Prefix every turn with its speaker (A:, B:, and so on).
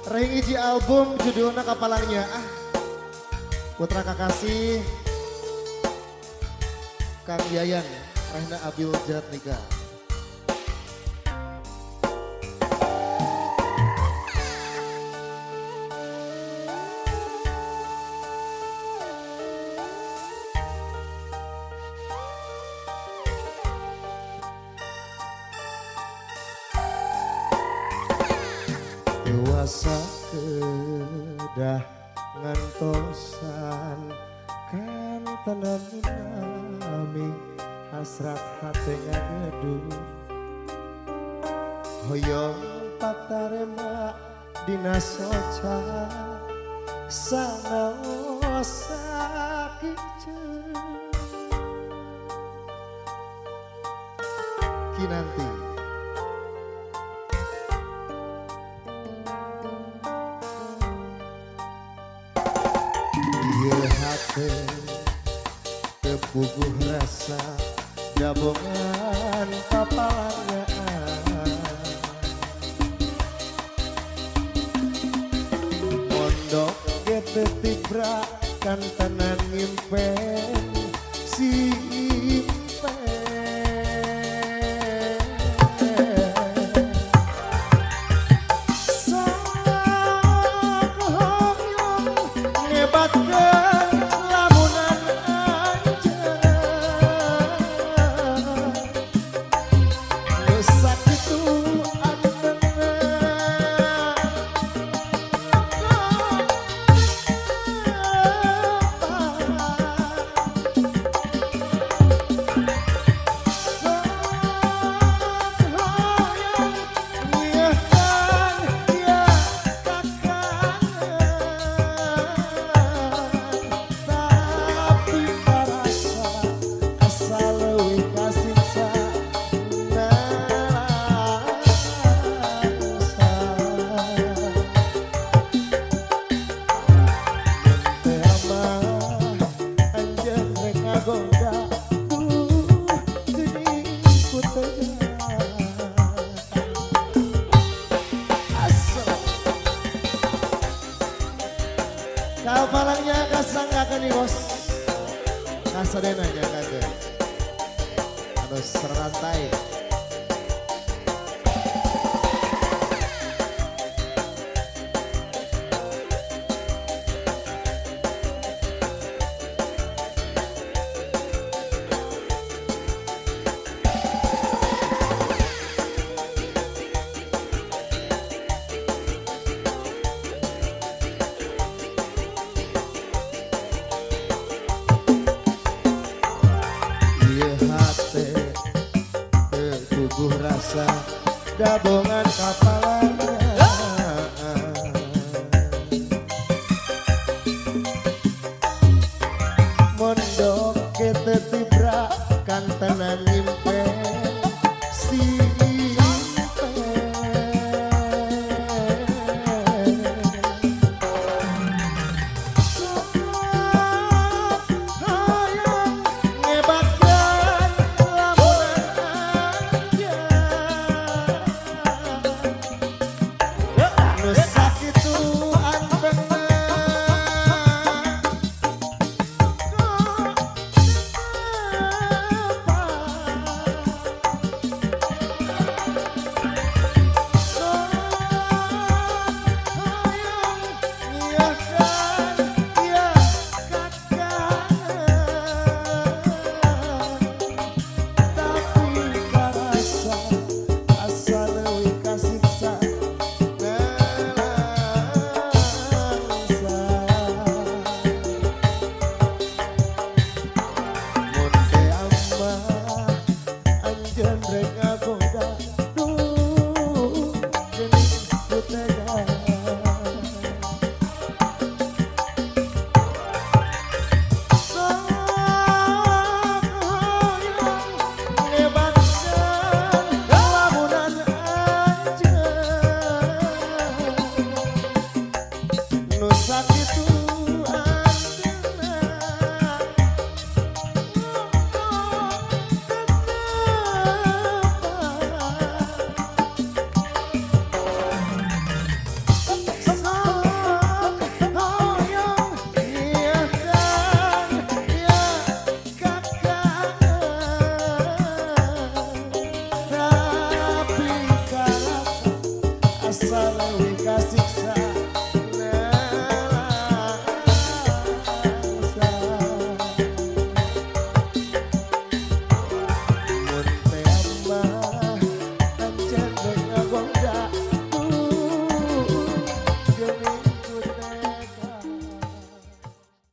A: Ring hiji album judulna Kapalangnya ah. Putra Kakasih Kang Yayan Rehna Abil Jatnika. Dewasa kedah ngantosan kan tenan nami hasrat hate ngageduh hoyong patarema dina soca sanaos sakieu kinanti. Tepuguh rasa gabungan papalangnya mondok ge tibra kantenan ngimpen simpen sak hoyong ngebatkeun Kapalangnya kasanggakan nih bos. Kasadena jangan harus serantai. Rasa dabongan kapalanya mondok kete tibra kantenan nyimpen simpen hayang ngebatkeun lamunan anjeun nu sakitu antengna rek ngagoda duh geuning ku tega.